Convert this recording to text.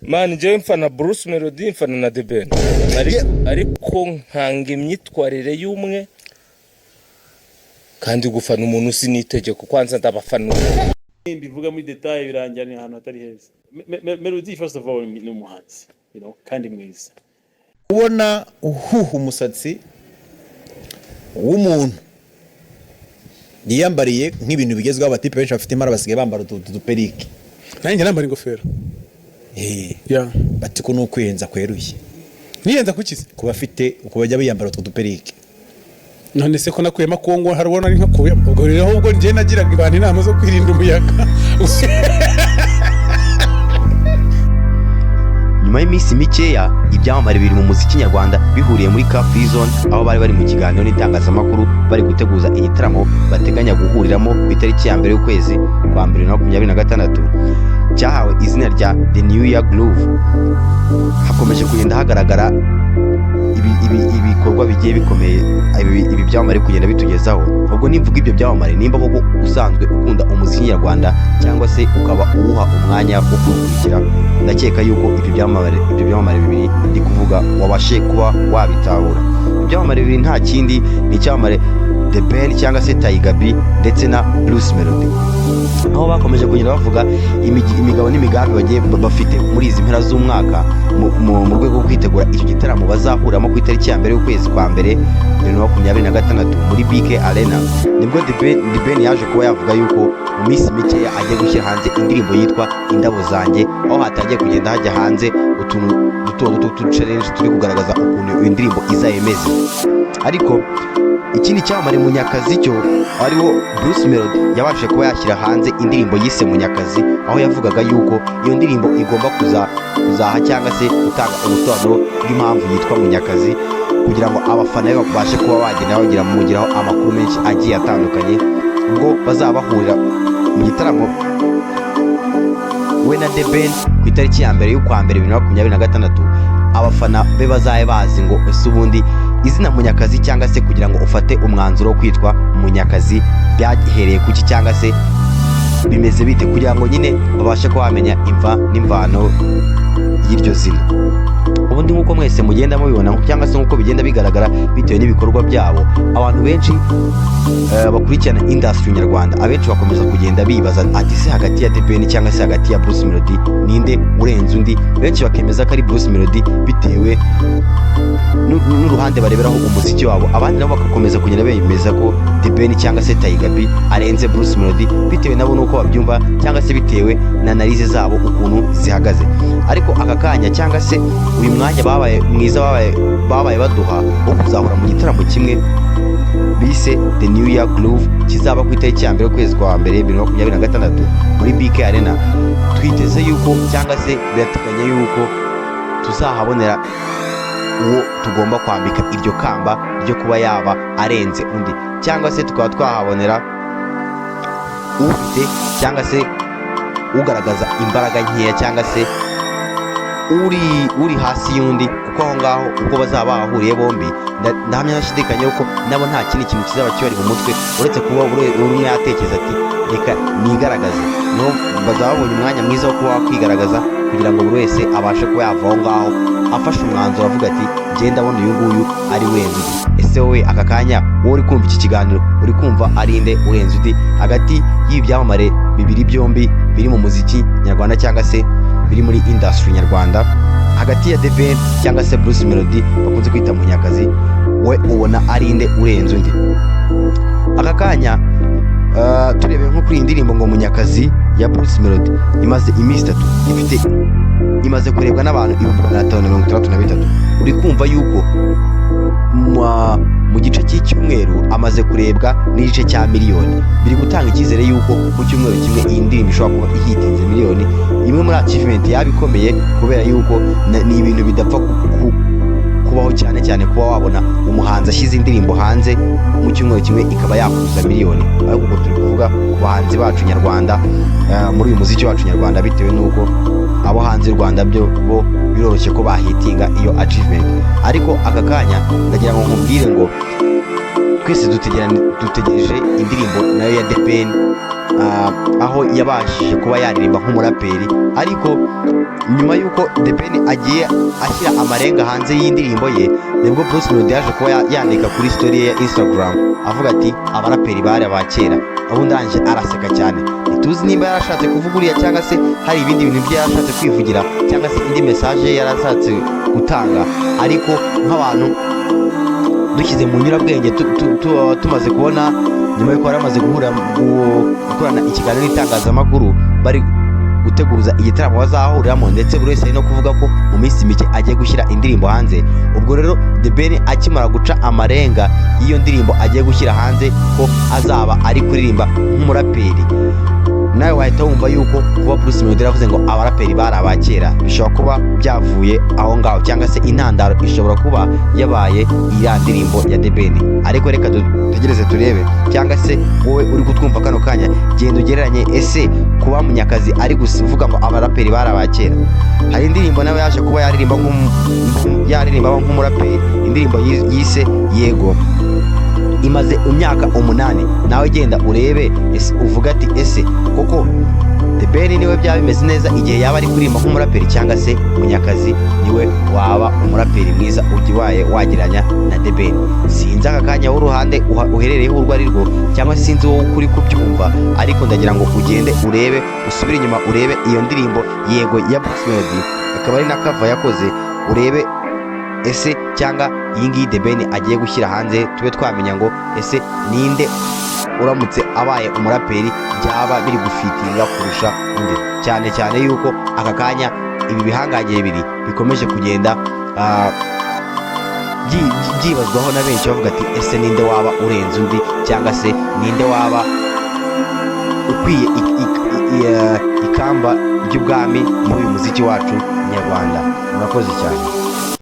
Man, njyewe mfana Bruce Melody, mfana na The Ben, ariko nkanga imyitwarire y'umwe. Kandi gufana umuntu si n'itegeko, kwanza ndabafana. Mbivuga muri detail birangira ni ahantu hatari heza. Melody, first of all, ni umuhanzi kandi mwiza. Kubona uhuha umusatsi w'umuntu yiyambariye nk'ibintu bigezweho, abatipe benshi bafite imara basigaye bambara utu duperike. Nanjye nambara ingofero. Ya. Bati ko ni ukwiyenza kweruye. Niyenza kuki se? Kuba afite uko bajya biyambara utwo duperike. None se ko nakuyemo akongo, hari ubona ari nkakuyemo? Ubwo rero ahubwo njye nagiraga abantu inama zo kwirinda umuyaga. Nyuma y'iminsi mikeya ibyamamare biri mu muziki nyarwanda bihuriye muri Car Free Zone, aho bari bari mu kiganiro n'itangazamakuru bari guteguza igitaramo bateganya guhuriramo ku itariki ya 1 y'ukwezi kwa mbere 2026, cyahawe izina rya The New Year Groove, hakomeje kugenda hagaragara ibikorwa bigiye bikomeye ibi byamamare kugenda bitugezaho. Ubwo nimvuga ibyo byamamare, nimba koko usanzwe ukunda umuziki nyarwanda cyangwa se ukaba uwuha umwanya wo kuwukurikira, ndakeka yuko ibyo byamamare bibiri ndi kuvuga wabashe kuba wabitahura. Ibyamamare bibiri nta kindi, ni icyamamare The Ben cyangwa se Tiger B ndetse na Bruce Melody, aho bakomeje kugenda bavuga imigabo n'imigambi bagiye bafite muri izi mpera z'umwaka mu rwego rwo kwitegura icyo gitaramo bazahuriramo ku itariki ya 1 y'ukwezi kwa mbere 2026 muri BK Arena. Nibwo The Ben yaje kuba yavuga yuko mu minsi mikeya agiye gushyira hanze indirimbo yitwa Indabo Zanjye, aho hatangiye kugenda hajya hanze utuntu duto duto tw'uduchallenge turi kugaragaza ukuntu iyo ndirimbo izaba imeze. Ariko ikindi cyamamare Munyakazi cyo ariwo Bruce Melody yabashije kuba yashyira hanze indirimbo yise Munyakazi, aho yavugaga yuko iyo ndirimbo igomba kuzaha cyangwa se gutanga ubusobanuro bw'impamvu yitwa Munyakazi, kugira ngo abafana be babashe kuba bagenda bagira mugiraho amakuru menshi agiye atandukanye ubwo bazaba bahurira mu gitaramo we na The Ben ku itariki ya 1 y'ukwa mbere 2026. Abafana be bazabe bazi ngo ese ubundi izina Munyakazi cyangwa se kugira ngo ufate umwanzuro wo kwitwa Munyakazi byahereye kuki, cyangwa se bimeze bite, kugira ngo nyine babashe kuba bamenya imva n'imvano y'iryo zina. Ubundi nk'uko mwese mugenda mubibona cyangwa se nk'uko bigenda bigaragara bitewe n'ibikorwa byabo, abantu benshi bakurikirana industry nyarwanda, abenshi bakomeza kugenda bibaza ati: "Se hagati ya The Ben cyangwa se hagati ya Bruce Melody ninde urenze undi?" Benshi bakemeza ko ari Bruce Melody bitewe n'uruhande bareberaho umuziki wabo, abandi nabo bagakomeza kugenda bemeza ko The Ben cyangwa se Tiger B arenze Bruce Melody bitewe nabo nuko babyumva cyangwa se bitewe na analyse zabo ukuntu zihagaze. Ariko aka kanya cyangwa se uyu mwanya babaye mwiza babaye baduha wo kuzahura mu gitaramo kimwe bise The New Year Groove, kizaba ku itariki ya 1 y'ukwezi kwa mbere 2026 muri BK Arena, twiteze yuko cyangwa se birateganya yuko tuzahabonera uwo tugomba kwambika iryo kamba ryo kuba yaba arenze undi, cyangwa se tukaba twahabonera ufite cyangwa se ugaragaza imbaraga nkeya cyangwa se uri hasi y'undi, kuko aho ngaho ubwo bazaba bahahuriye bombi, ndahamya ntashidikanya yuko nabo nta kindi kintu kizaba kibari mu mutwe uretse kuba buri umwe yatekereza ati: "Reka nigaragaze." No bazaba babonye umwanya mwiza wo kuba wakwigaragaza, kugira ngo buri wese abashe kuba yava aho ngaho afashe umwanzuro avuga ati: "Njye ndabona uyu nguyu ari urenze undi." Ese wowe aka kanya, wowe uri kumva iki kiganiro, uri kumva ari nde urenze undi hagati y'ibi byamamare bibiri byombi biri mu muziki nyarwanda cyangwa se biri muri industry nyarwanda, hagati ya The Ben cyangwa se Bruce Melody bakunze kwita Munyakazi? We ubona ari nde urenze undi aka kanya? Turebeye nko kuri iyi ndirimbo ngo Munyakazi ya Bruce Melody, imaze iminsi 3 ifite imaze kurebwa n'abantu 563,000. Uri kumva yuko mu gice cy'icyumweru amaze kurebwa n'igice cya miliyoni. Biri gutanga icyizere yuko mu cyumweru kimwe iyi ndirimbo ishobora kuba ihitinze miliyoni imwe muri achievement yaba ikomeye, kubera yuko ni ibintu bidapfa kubaho cyane cyane kuba wabona umuhanzi ashyize indirimbo hanze mu cyumweru kimwe ikaba yakuzuza miliyoni. Ariko ubwo turi kuvuga ku bahanzi bacu nyarwanda, muri uyu muziki wacu nyarwanda, bitewe n'uko abo hanze y'u Rwanda byo bo biroroshye ko bahitinga iyo achievement. Ariko aka kanya ndagira ngo nkubwire ngo twese dutegereje indirimbo nayo ya The Ben, aho yabashije kuba yaririmba nk'umuraperi, ariko Nyuma y'uko The Ben agiye ashyira amarenga hanze y'indirimbo ye, nibwo Bruce Melody yaje kuba yandika kuri story ye ya Instagram avuga ati: "Abaraperi bari aba kera." Ubundi arangije araseka cyane. Ntituzi nimba yarashatse kuvuga uriya cyangwa se hari ibindi bintu bye yarashatse kwivugira, cyangwa se indi message ye yarashatse gutanga. Ariko nk'abantu dushyize mu nyurabwenge, tumaze kubona nyuma y'uko bari bamaze guhura, gukorana ikiganiro n'itangazamakuru, bari guteguza igitaramo bazahuriramo, ndetse buri wese ari no kuvuga ko mu minsi mike agiye gushyira indirimbo hanze. Ubwo rero The Ben akimara guca amarenga y'iyo ndirimbo agiye gushyira hanze ko azaba ari kuririmba nk'umuraperi, nawe wahita wumva yuko kuba Bruce Melody yaravuze ngo abaraperi bari aba kera bishobora kuba byavuye aho ngaho, cyangwa se intandaro ishobora kuba yabaye iya ndirimbo ya The Ben. Ariko reka dutegereze turebe, cyangwa se wowe uri kutwumva kano kanya, genda ugereranye: ese kuba Munyakazi ari kuvuga ngo abaraperi bari aba kera, hari indirimbo nawe yaje kuba yaririmba yaririmba nk'umuraperi, indirimbo yise Yego, imaze imyaka 8. Nawe genda urebe, ese uvuga ati: "Ese koko The Ben niwe byaba bimeze neza igihe yaba ari kuririmba nk'umuraperi, cyangwa se Munyakazi niwe waba umuraperi mwiza ubaye wagereranya na The Ben?" Sinzi aka kanya w'uruhande uherereyeho urwo ari rwo, cyangwa se sinzi wowe ukuri kubyumva, ariko ndagira ngo ugende urebe, usubire inyuma urebe iyo ndirimbo Yego ya Bruce Melody, akaba ari na cover yakoze, urebe ese cyangwa iyi ngiyi The Ben agiye gushyira hanze, tube twamenya ngo ese ninde uramutse abaye umuraperi byaba biri gufitinga kurusha undi, cyane cyane yuko aka kanya ibi bihangange bibiri bikomeje kugenda byibazwaho na benshi, bavuga ati: "Ese ninde waba urenze undi, cyangwa se ninde waba ukwiye ikamba ry'ubwami muri uyu muziki wacu nyarwanda?" Murakoze cyane.